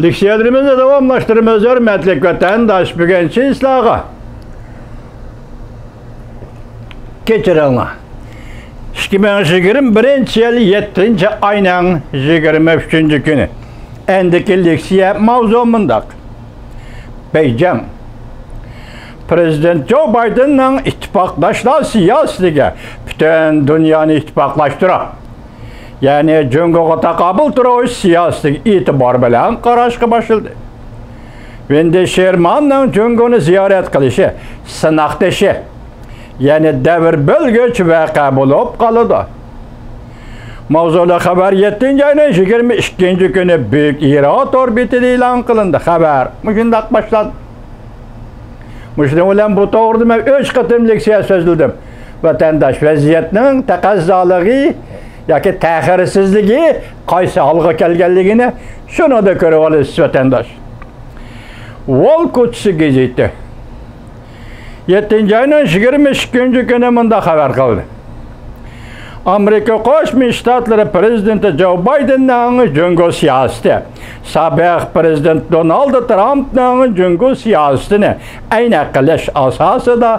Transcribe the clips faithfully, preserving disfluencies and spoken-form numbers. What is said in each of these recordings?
لېكسىيەلىرىمىزنى داۋاملاشتۇرىمىز، ھۆرمەتلىك ۋەتەنداش. بۈگۈنچە سىلەرگە، كەچۈرۈڭلار، ئىككى مىڭ يىگىرمە بىرىنچى يىل يەتتىنچى ئاينىڭ يىگىرمە ئۈچىنچى كۈنى. ئەندىكى لېكسىيە ماۋزۇ مۇنداق: بېيجىڭ. پىرېزىدېنت جو بايدېننىڭ ئىتتىپاقداشلار سىياسىتىگە پۈتۈن دۇنيانى ئىتتىپاقلاشتۇرۇپ، يەنى جۇڭگوغا تاقابىل تۇرۇش سىياسىتىگە ئېتىبار بىلەن قاراشقا باشلىدى. ۋېندى شېرماننىڭ جۇڭگونى زىيارەت قىلىشى سىناق تېشى، يەنى دەۋر بۆلگۈچ ۋەقە بولۇپ قالىدۇ. ماۋزۇلۇق خەۋەر يەتتىنچى ئاينىڭ يىگىرمە ئىككىنچى كۈنى بۈيۈك ئىرا تور بېتىدە ئېلان قىلىندى. خەۋەر مۇشۇنداق باشلاندى. مۇشۇنىڭ بىلەن بۇ توغرىدا مەن ئۈچ قېتىم لېكسىيە سۆزلىدىم. ۋەتەنداش، ۋەزىيەتنىڭ تەقەززالىقى ياكى تەخىرسىزلىكى قايسى ھالغا كەلگەنلىكىنى شۇنىڭدا كۆرۈۋالىسىز، ۋەتەنداش. ۋول كوچىسى گېزىتى يەتتىنچى ئاينىڭ يىگىرمە ئىككىنچى كۈنى مۇنداق خەۋەر قىلدى: ئامېرىكا قوشما شتاتلىرى پىرېزىدېنتى جو بايدېننىڭ جۇڭگو سىياسىتى سابىق پىرېزىدېنت دونالد ترامپنىڭ جۇڭگو سىياسىتىنى ئەينەك قىلىش ئاساسىدا،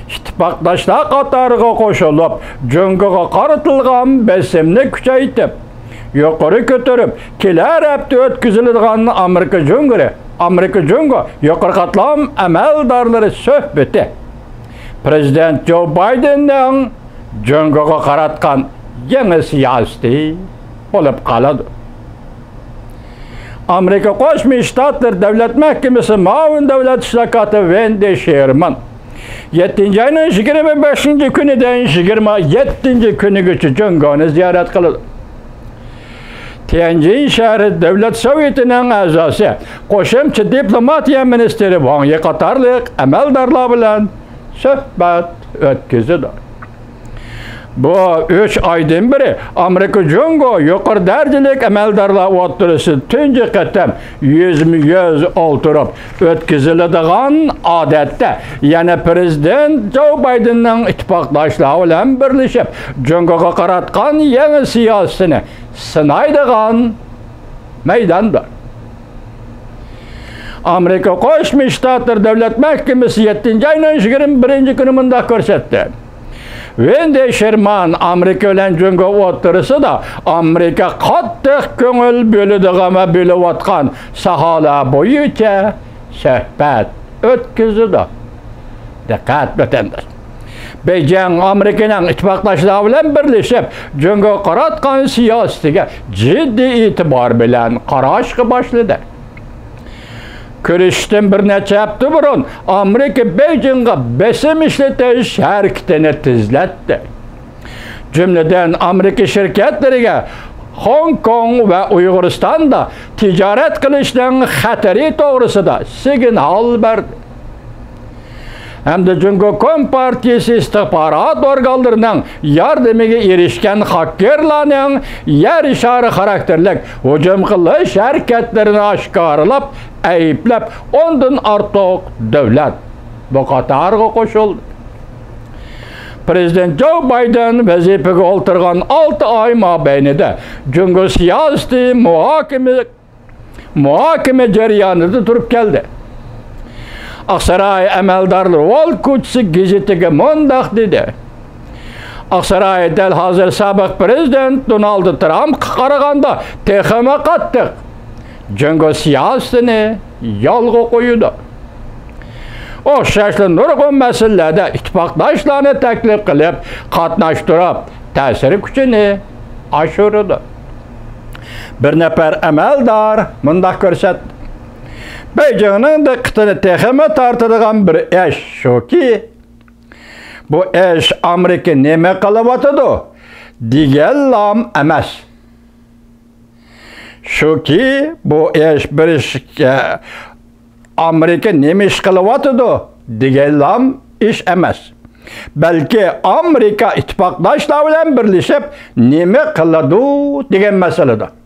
ئىتتىپاقداشلار قاتارىغا قوشۇلۇپ، جۇڭگوغا قارىتىلغان بېسىمنى كۈچەيتىپ، يۇقىرى كۆتۈرۈپ، كېلەر ھەپتە ئۆتكۈزۈلىدىغان ئامېرىكا جۇڭگو، ئامېرىكا جۇڭگو يۇقىرى قاتلام ئەمەلدارلىرى سۆھبىتى پىرېزىدېنت جو بايدېننىڭ جۇڭگوغا قاراتقان يېڭى سىياسىتى بولۇپ قالىدۇ. ئامېرىكا قوشما شتاتلىرى دۆلەت مەھكىمىسى مۇئاۋىن دۆلەت ئىشلار كاتىپى ۋېندى شېرمان يەتتىنچى ئاينىڭ يىگىرمە بەشىنچى كۈنىدىن يىگىرمە يەتتىنچى كۈنىگىچە جۇڭگونى زىيارەت قىلىدۇ. تيەنجىن شەھىرى دۆلەت سوۋېتىنىڭ ئەزاسى، قوشۇمچە دىپلوماتىيە مىنىستىرى ۋاڭ يى قاتارلىق ئەمەلدارلار بىلەن سۆھبەت ئۆتكۈزىدۇ. بۇ ئۈچ ئايدىن بېرى ئامېرىكا جۇڭگو يۇقىرى دەرىجىلىك ئەمەلدارلار ئوتتۇرىسىدا تۇنجى قېتىم يۈزمۇ يۈز ئولتۇرۇپ ئۆتكۈزۈلىدىغان، ئادەتتە يەنە پىرېزىدېنت جو بايدېننىڭ ئىتتىپاقداشلار بىلەن بىرلىشىپ جۇڭگوغا قاراتقان يېڭى سىياسىتىنى سىنايدىغان مەيداندۇر. ئامېرىكا قوشما شتاتلىرى دۆلەت مەھكىمىسى يەتتىنچى ئاينىڭ يىگىرمە بىرىنچى كۈنى مۇنداق كۆرسەتتى: ۋېندى شېرمان ئامېرىكا بىلەن جۇڭگو ئوتتۇرىسىدا ئامېرىكا قاتتىق كۆڭۈل بۆلىدىغان ۋە بۆلۈۋاتقان ساھەلەر بويىچە سۆھبەت ئۆتكۈزىدۇ. دىققەت، ۋەتەنداش! بېيجىڭ ئامېرىكىنىڭ ئىتتىپاقداشلار بىلەن بىرلىشىپ جۇڭگوغا قاراتقان سىياسىتىگە جىددىي ئېتىبار بىلەن قاراشقا باشلىدى. كۆرۈشۈشتىن بىر نەچچە ھەپتە بۇرۇن ئامېرىكا بېيجىڭغا بېسىم ئىشلىتىش ھەرىكىتىنى تېزلەتتى. جۈملىدىن ئامېرىكا شىركەتلىرىگە خوڭكوڭ ۋە ئۇيغۇرىستاندا تىجارەت قىلىشنىڭ خەتىرى توغرىسىدا سىگنال بەردى. ھەمدە جۇڭگو كومپارتىيىسى ئىستىخبارات ئورگانلىرىنىڭ ياردىمىگە ئېرىشكەن خاككېرلارنىڭ يەر شارى خاراكتېرلىك ھۇجۇم قىلىش ھەرىكەتلىرىنى ئاشكارىلاپ، ئەيىبلەپ، ئوندىن ئارتۇق دۆلەت بۇ قاتارغا قوشۇلدى. پىرېزىدېنت جو بايدېن ۋەزىپىگە ئولتۇرغان ئالتە ئاي مابەينىدە جۇڭگو سىياسىتى مۇھاكىمە مۇھاكىمە جەريانىدا تۇرۇپ كەلدى. ئاقساراي ئەمەلدارلىرى ۋول كوچىسى گېزىتىگە مۇنداق دېدى: ئاقساراي دەل ھازىر سابىق پىرېزىدېنت دونالد ترامپقا قارىغاندا تېخىمۇ قاتتىق جۇڭگو سىياسىتىنى يولغا قويىدۇ. ئوخشاشلا نۇرغۇن مەسىلىلەردە ئىتتىپاقداشلارنى تەكلىپ قىلىپ قاتناشتۇرۇپ، تەسىر كۈچىنى ئاشۇرىدۇ. بىر نەپەر ئەمەلدار مۇنداق كۆرسەتتى: بېيجىڭنىڭ دىققىتىنى تېخىمۇ تارتىدىغان بىر ئىش شۇكى، بۇ ئىش ئامېرىكا نېمە قىلىۋاتىدۇ دېگەنلام ئەمەس. شۇكى، بۇ ئىش بىر ئىش، ئامېرىكا نېمە ئىش قىلىۋاتىدۇ دېگەنلام ئىش ئەمەس. بەلكى ئامېرىكا ئىتتىپاقداشلار بىلەن بىرلىشىپ نېمە قىلىدۇ دېگەن مەسىلىدۇر.